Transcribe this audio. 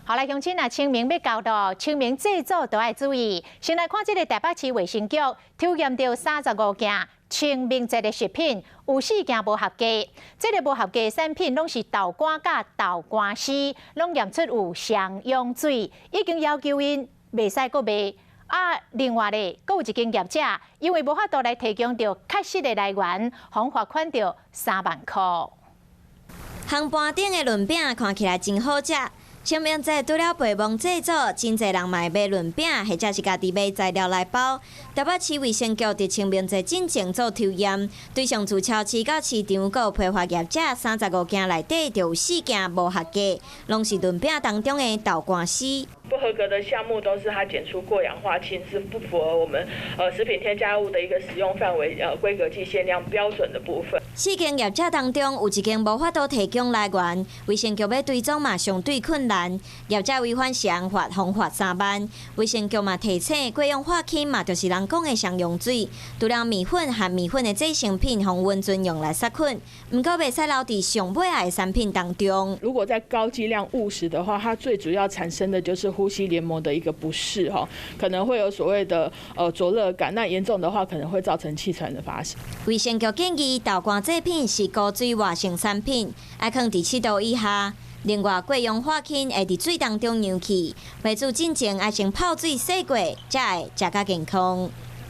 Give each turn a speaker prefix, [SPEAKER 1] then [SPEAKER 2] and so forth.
[SPEAKER 1] 好來，鄉親啊，清明欲到囉，清明祭祖都愛注意。先來看這个台北市衛生局抽驗著35件清明節的食品，有四件無合格。這个無合格的產品攏是豆乾佮豆乾絲，攏驗出有雙氧水，已經要求𪜶袂使閣賣。啊，另外咧，閣有一間業者，因為無法度來提供著確實的來源，予罰款著3萬箍。
[SPEAKER 2] 烘盤頂的潤餅看起來真好食。清明節除了陪墓祭祖，真濟人嘛會買潤餅，或者是家己買材料來包。台北市衛生局佇清明節進前做抽驗，對上自超市到市場閣有批發業者35件內底就有四件無合格，攏是潤餅當中的豆乾絲。
[SPEAKER 3] 不合格的項目都是它檢出過氧化氫，是不符合我們食品添加物的一個使用範圍規格及限量標準的部分。
[SPEAKER 2] 四間業者當中有一間無法度提供來源，衛生局欲追蹤嘛相對困難。業者違反刑罰，予罰3萬。衛生局嘛提醒，過氧化氫嘛就是人講的雙氧水，除了麵粉和麵粉的製成品，予溫存用來殺菌，毋過袂使留佇上尾仔的產品當中。
[SPEAKER 3] 如果在高劑量誤食的話，它最主要產生的就是呼吸黏膜的一個不適哈，可能會有所謂的灼熱感，那嚴重的話可能會造成氣喘的發生。
[SPEAKER 2] 衛生局建議豆乾製品是高水活性產品，愛囥佇7度以下。另外，過氧化氫會佇水當中溶去，袂煮進前愛先泡水洗過，才會食較健康。